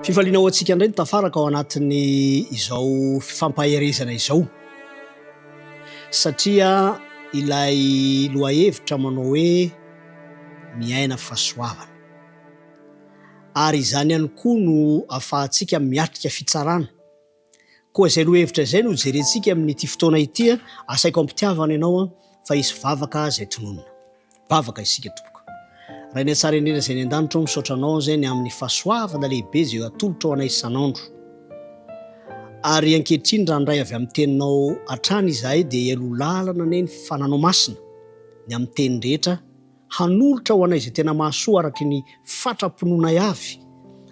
Fifaliana ho antsika indray ny tafaraka ao anatin'ny izao fifampaherezana izao satria ilay lohahevitra manao hoe miaina fahasoavana. Ary izany ihany koa no afahantsika miatrika fitsarana. Koa izay lohahevitra izay no jerentsika amin'ity fotoana ity, asaiko am-pitiavana ianao fa hisy vavaka izay tononina. Vavaka isika tompoko. Rainay tsara indrindra izay any an-danitra ô, misaotra anao izay ny amin'ny fahasoavana lehibe izay atolotrao anay isan'andro. Ary ankehitriny raha handray avy amin'ny teninao hatrany izahay dia hialoha lalana anie ny fananao masina ny amin'ny teny rehetra hanolotra ho anay izay tena mahasoa araka ny fatram-pinoanay avy.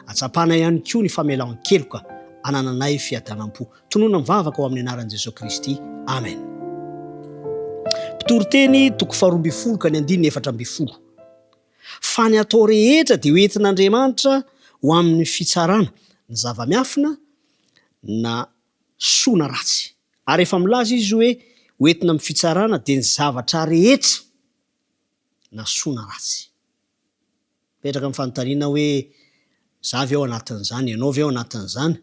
Atsapanay ihany koa ny famelan-keloka anananay fiadanam-po. Tonona mivavaka ao amin'ny anaran'i Jesoa Kristy. Amen. Mpitoriteny toko faharoa ambin'ny folo ka ny andininy 14. Fa ny atao rehetra dia ho entin'Andriamanitra ho amin'ny fitsarana, ny zava-miafina na soa na ratsy. Ary rehefa milaza izy hoe ho entina amin'ny fitsarana dia ny zavatra rehetra na soa na ratsy. Mipetraka ny fanontaniana hoe, za ve ao anatin'izany, ianao ve ao anatin'izany?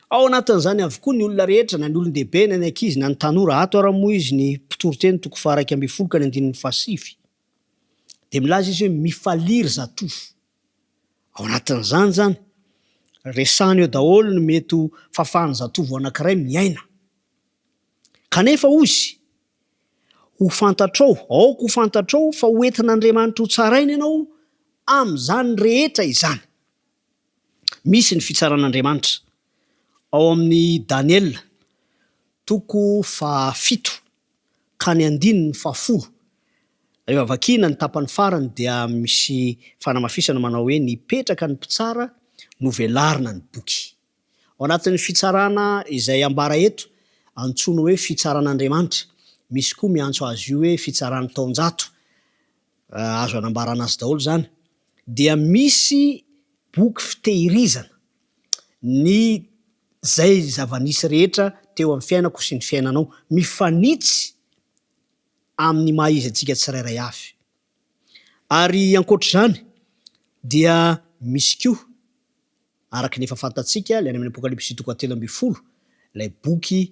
Ao anatin'izany avokoa ny olona rehetra, na ny olon-dehibe, na ny ankizy, na ny tanora. Ato ary moa izy ny mpitoriteny toko faha-11 ka ny andininy fahasivy. Dia milaza izy hoe mifalia ry zatovo. Ao anatin'izany izany, resahina eo daholo ny mety ho fahafahan'ny zatovo anankiray miaina. Kanefa hozy, Ho fantatrao, aoka ho fantatrao fa ho entin'Andriamanitra ho tsaraina ianao amin'izany rehetra izany. Misy ny fitsaran'Andriamanitra. Ao amin'ny Daniela, toko fahafito ka ny andininy fahafolo. Rehefa vakiana ny tapany farany dia misy fanamafisana manao hoe nipetraka ny mpitsara, novelarina ny boky. Ao anatin'ny fitsarana izay ambara eto, antsoina hoe fitsaran'Andriamanitra. Misy koa miantso azy io hoe fitsaran'ny taonjato. Azo anambarana azy daholo izany. Dia misy boky fitehirizana ny izay zava-nisy rehetra teo amin'ny fiainako sy ny fiainanao, mifanitsy amin'ny maha izy antsika tsirairay avy. Ary ankoatr'izany dia misy koa Araka ny efa fantatsika, ilay any amin'ny Apokalypsy toko fahatelo ambin'ny folo, ilay boky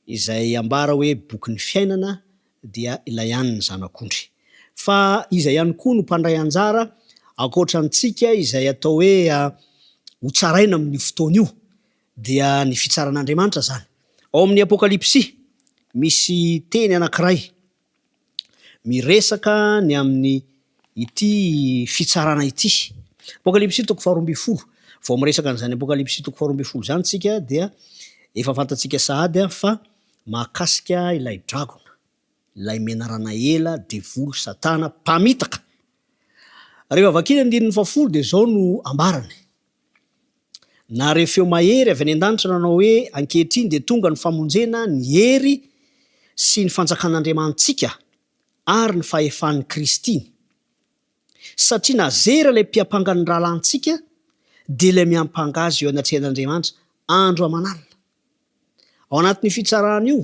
izay ambara hoe bokin'ny fiainana dia ilay an'ny Zanak'ondry. Fa iza ihany koa no mpandray anjara ankoatra antsika izay atao hoe hotsaraina amin'io fotoana io? Dia ny fitsaran'Andriamanitra izany. Ao amin'ny Apokalypsy misy teny anankiray miresaka ny amin'ny ity fitsarana ity. Apokalypsy toko faharoa ambin'ny folo. Vao miresaka an'izany Apokalypsy toko faharoa ambin'ny folo izany tsika dia efa fantatsika sahady fa mahakasika ilay dragona, ilay menarana ela, devoly, satana, mpamitaka. Rehefa vakiana ny andininy fahafolo dia izao no ambarany. Nahare feo mahery avy any an-danitra nanao hoe, Ankehitriny dia tonga ny famonjena, ny hery sy ny fanjakan'Andriamanitsika ary ny fahefan'i Kristiny. Satria nazera ilay mpiampanga ny rahalahintsika, dia ilay miampanga azy eo anatrehan'Andriamanitra andro aman'alina. Ao anatin'io fitsarana io,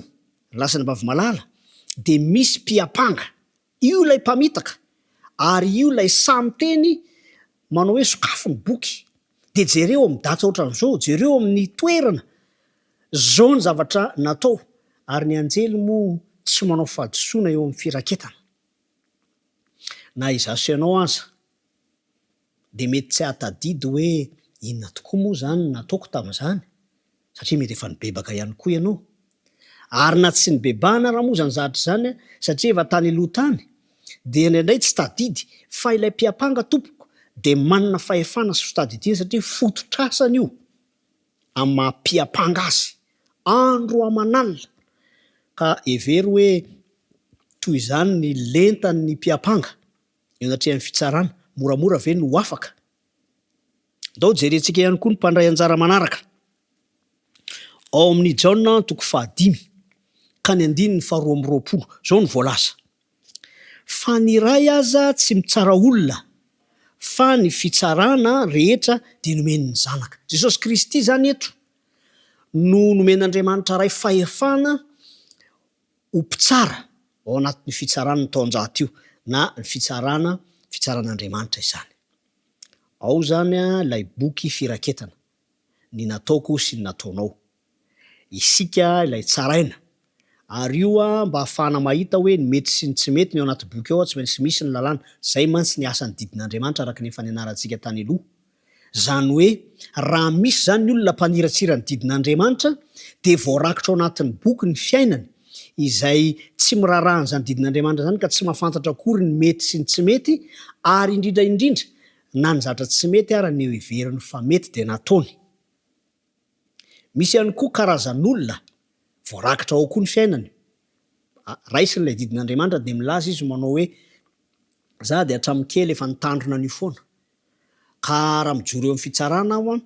ry lahy sy anabavy malala, dia misy mpiampanga. Io ilay mpamitaka ary io ilay sahy miteny manao hoe sokafy ny boky dia jereo amin'ny daty ohatran'izao, jereo amin'ny toerana, zao ny zavatra natao ary ny anjely moa tsy manao fahadisoana eo amin'ny firaketana. Na izaho sy ianao aza dia mety tsy hahatadidy hoe inona tokoa moa izany no nataoko tamin'izany satria mety efa nibebaka ihany koa ianao. Ary na tsy nibebahana ara moa izany zavatra izany satria efa tany aloha tany dia indraindray tsy tadidy fa ilay mpiampanga tompoko dia manana fahefana sy fitadidiana satria fototr'asany io amin'ny maha mpiampanga azy andro aman'alina ka hevero hoe toy izany ny lentan'ny mpiampanga eo anatrehan'ny fitsarana, moramora ve no ho afaka? Ndao jerentsika ihany koa ny mpandray anjara manaraka. Ao amin'ny Jaona toko fahadimy ka ny andininy faharoa amby roapolo, izao no voalaza, Fa ny Ray aza tsy mitsara olona, fa ny fitsarana rehetra dia nomeny ny Zanaka. Jesosy Kristy izany eto no nomen'Andriamanitra Ray fahefana ho mpitsara ao anatin'io fitsaran'ny taonjato io, na ny fitsarana, fitsaran'Andriamanitra izany. Ao izany ilay boky firaketana. Ny nataoko sy ny nataonao. Isika ilay tsaraina. Ary io mba ahafahana mahita hoe ny mety sy ny tsy mety ny ao anaty boky ao tsy maintsy misy ny lalàna. Izay mantsy ny asan'ny didin'Andriamanitra araka ny efa nianarantsika tany aloha. Izany hoe raha misy izany ny olona mpaniratsira ny didin'Andriamanitra dia voarakitra ao anatin'ny boky ny fiainany izay tsy miraharaha an'izany didin'Andriamanitra izany ka tsy mahafantatra akory ny mety sy ny tsy mety ary indrindra indrindra na ny zavatra tsy mety ara ny heveriny fa mety dia nataony. Misy ihany koa karazan'olona voarakitra ao koa ny fiainany. Raisiny ilay didin'Andriamanitra dia milaza izy manao hoe, za dia hatramin'ny kely efa nitandrina an'io foana. Ka raha mijoro eo amin'ny fitsarana aho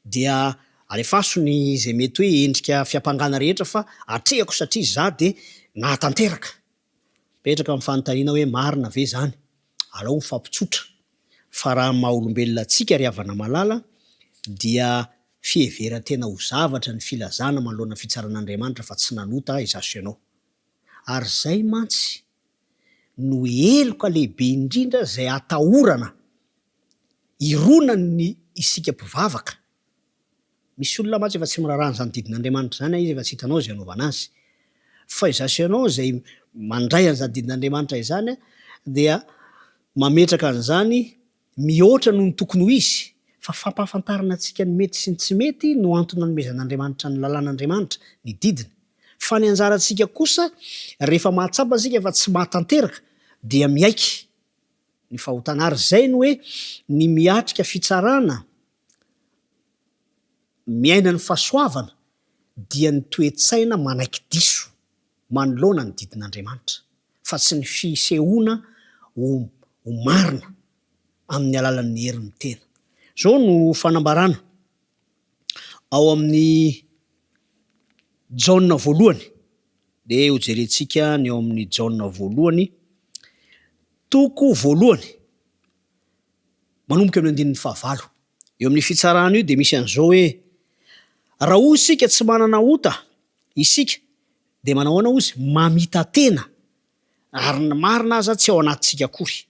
dia alefaso ny izay mety hoe endrika fiampangana rehetra fa atrehako satria za dia nahatanteraka. Mipetraka ny fanontaniana hoe marina ve izany? Alao mifampitsotra fa raha ny maha olombelona antsika ry havana malala dia fiheveran-tena ho zavatra ny filazana manoloana ny fitsaran'Andriamanitra fa tsy nanota izaho sy ianao. Ary izay mantsy no heloka lehibe indrindra izay atahorana hironan'ny isika mpivavaka Misy olona mantsy efa tsy miraharaha an'izany didin'Andriamanitra izany izy efa tsy hitanao izay anaovana azy. Fa izaho sy ianao izay mandray an'izany didin'Andriamanitra izany dia mametraka an'izany mihoatra noho ny tokony ho izy. Fa fampahafantarana antsika ny mety sy ny tsy mety no antony nanomezan'Andriamanitra ny lalàn'Andriamanitra, ny didiny. Fa ny anjarantsika kosa rehefa mahatsapa isika fa tsy mahatanteraka dia miaiky ny fahotana. Ary izay no hoe ny miatrika fitsarana Miaina ny fahasoavana dia ny toe-tsaina manaiky diso manoloana ny didin'Andriamanitra, fa tsy ny fisehoana ho ho marina amin'ny alalan'ny herin'ny tena. Izao no fanambarana ao amin'ny Jaona voalohany, dia hojerentsika ny ao amin'ny Jaona voalohany, toko voalohany. Manomboka eo amin'ny andininy fahavalo. Eo amin'io fitsarana io dia misy an'izao hoe, Raha hoy isika tsy manana ota isika dia manao ahoana hozy? Mamita-tena, ary ny marina aza tsy ao anatintsika akory.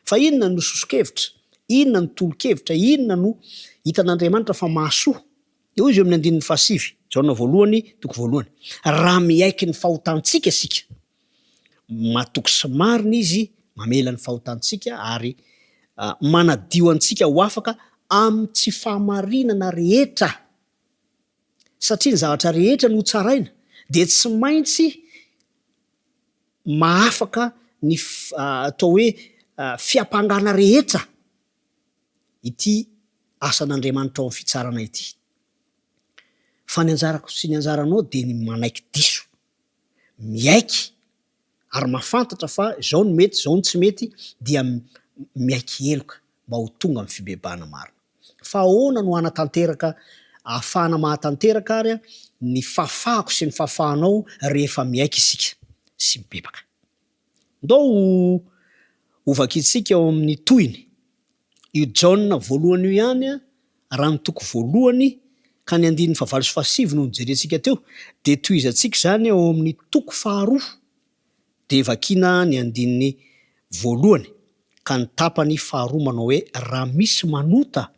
Fa inona no soso-kevitra? Inona no tolo-kevitra? Inona no hitan'Andriamanitra fa mahasoa? Eo izy eo amin'ny andininy fahasivy, Jaona voalohany, toko voalohany. Raha miaiky ny fahotantsika isika, matoky sy marina Izy mamela ny fahotantsika ary manadio antsika ho afaka amin'ny tsy fahamarinana rehetra. Satria ny zavatra rehetra no hotsaraina dia tsy maintsy mahafaka ny atao hoe fiampangana rehetra ity asan'Andriamanitra ao amin'ny fitsarana ity. Fa ny anjarako sy ny anjaranao dia ny manaiky diso. miaiky ary mahafantatra fa izao no mety, izao no tsy mety dia miaiky heloka mba ho tonga amin'ny fibebahana marina. Fa ahoana no hanatanteraka, ahafahana mahatanteraka ary ny fahafahako sy ny fahafahanao rehefa miaiky isika sy mibebaka? Ndao ho vakintsika ao amin'ny tohiny. Io Jaona voalohany io ihany, raha ny toko voalohany ka ny andininy fahavalo sy fahasivy no nojerentsika teo, dia tohizantsika izany ao amin'ny toko faharoa, dia vakiana ny andininy voalohany ka ny tapany faharoa manao hoe, Raha misy manota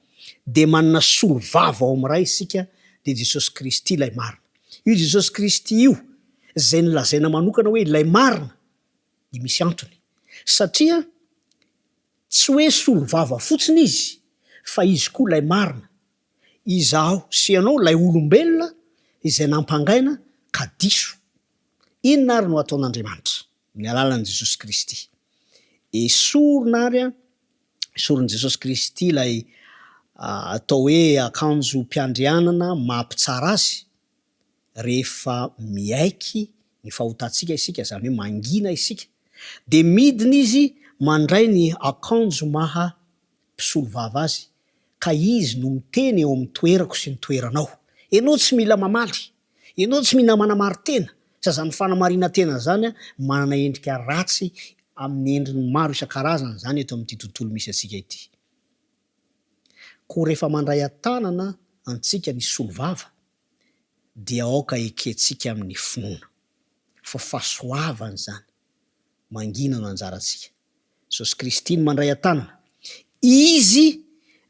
dia manana solovava ao amin'ny Ray isika, dia Jesosy Kristy ilay marina. Io Jesosy Kristy io izay nolazaina manokana hoe ilay marina dia misy antony, satria Tsy hoe solovava fotsiny izy fa izy koa ilay marina. Izaho sy ianao ilay olombelona izay nampangaina ka diso. Inona ary no ataon'Andriamanitra? Amin'ny alalan'i Jesosy Kristy. Esorina ary, esorin'i Jesosy Kristy ilay atao hoe akanjom-piandrianana maha mpitsara azy, rehefa miaiky ny fahotantsika isika, izany hoe mangina isika, dia midina izy mandray ny akanjo maha mpisolovava azy, ka izy no miteny eo amin'ny toerako sy ny toeranao. Ianao tsy mila mamaly, ianao tsy mila manamarin-tena, sa izany fanamarinan-tena izany manana endrika ratsy amin'ny endriny maro isan-karazany izany eto amin'ity tontolo misy antsika ity. Koa rehefa mandray an-tanana antsika ny solovava, dia aoka ekentsika amin'ny finoana fa fahasoavana izany, mangina no anjarantsika. Jesosy Kristy no mandray an-tanana. Izy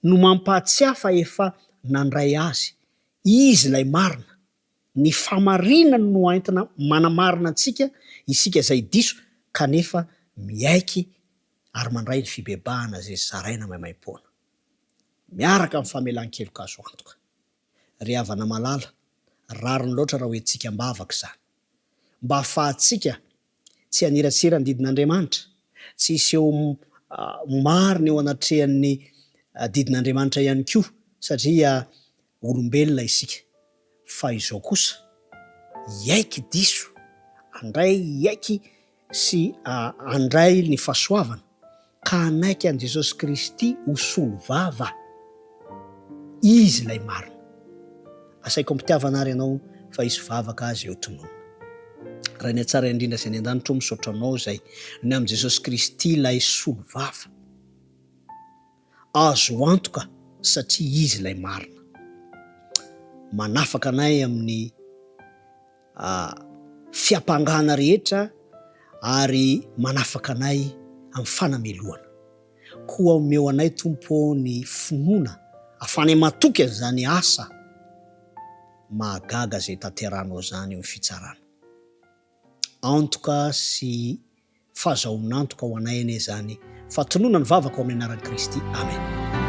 no mampahatsiahy fa efa nandray Azy. Izy ilay marina. Ny fahamarinany no entina manamarina antsika, isika izay diso kanefa miaiky ary mandray ny fibebahana izay zaraina maimaimpoana. Miaraka amin'ny famelan-keloka azo antoka. Ry havana malala, rariny loatra raha hoentintsika am-bavaka izany. Mba hahafahantsika tsy haniratsira ny didin'Andriamanitra, tsy hiseho marina eo anatrehan'ny didin'Andriamanitra ihany koa, satria olombelona isika. Fa izao kosa, hiaiky diso, handray hiaiky sy handray ny fahasoavana, ka hanaiky an'i Jesosy Kristy ho solovava. Izy ilay marina. Asaiko am-pitiavana ary ianao fa hisy vavaka azy eo tononina. Rainay tsara indrindra izay any an-danitra ô, misaotra anao izay ny amin'i Jesosy Kristy ilay solovava. Azo antoka satria Izy ilay marina. Manafaka anay amin'ny fiampangana rehetra ary manafaka anay amin'ny fanamelohana. Koa omeo anay Tompo ô ny finoana ahafahanay matoky an'izany asa mahagaga izay tanterahanao izany eo amin'ny fitsarana. Antoka sy fahazahoan'antoka ho anay anie izany fa tonona ny vavaka ao amin'ny anaran'i Kristy. Amen.